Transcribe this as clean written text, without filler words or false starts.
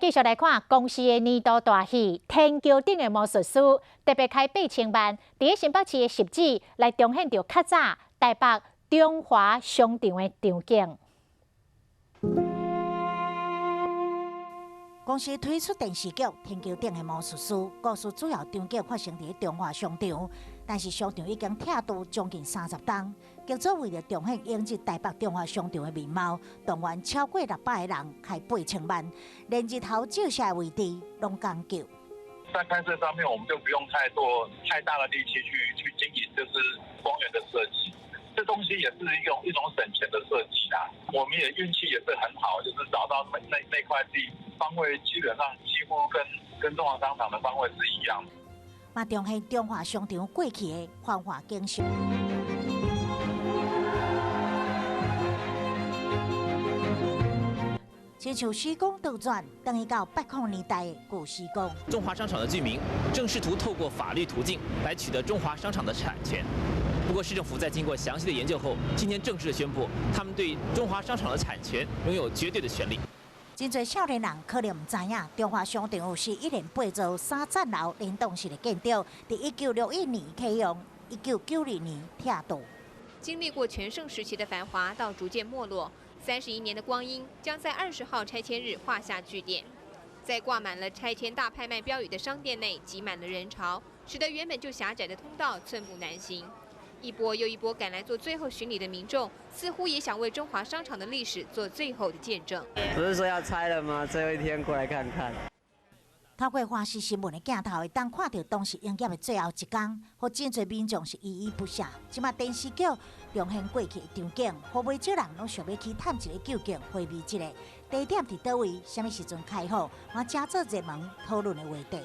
繼續來看公視的年度大戲《天橋頂的魔術師》，特別開8000萬，佇新北市的汐止來重現著較早台北中華商場的場景。公視推出電視劇《天橋頂的魔術師》，故事主要場景發生佇中華商場，但是商場已經拆除將近30冬。劇組為著重現往日台北中華商場的面貌，動員超過600個人開8000萬，連日頭照射的位置攏講究。在拍攝上面，我們就不用太多太大的力氣去經營，就是光源的設計。這東西也是一種省錢的設計啦。我們也運氣也是很好，就是找到那塊地方位，基本上幾乎跟中華商場的方位是一樣。嘛，重現中華商場過去的繁華景象。親像時光倒轉，轉去到80年代的舊時光。中華商場的居民正試圖透過法律途徑來取得中華商場的產權。不過市政府在經過詳細的研究後，今天正式的宣布，他們對中華商場的產權擁有絕對的權利。真濟少年人可能毋知影，中華商場是一連八座三層樓連棟式的建築，佇1961年啟用，1992年拆除。經歷過全盛時期的繁華，到逐漸沒落，31年的光陰將在20號拆遷日畫下句點。在掛滿了拆遷大拍賣標語的商店內，擠滿了人潮，使得原本就狹窄的通道寸步難行。一波又一波趕來做最後巡禮的民眾，似乎也想為中華商場的歷史做最後的見證。不是說要拆了嗎？最後一天過來看看。透過華視新聞的鏡頭，會當看著當時營業的最後一工，予真濟民眾是依依不捨。這馬電視劇重現過去的場景，予袂少人攏想欲去探一个究竟，回味一下。地點佇佗位？啥物時陣開放？嘛成做熱門討論的話題。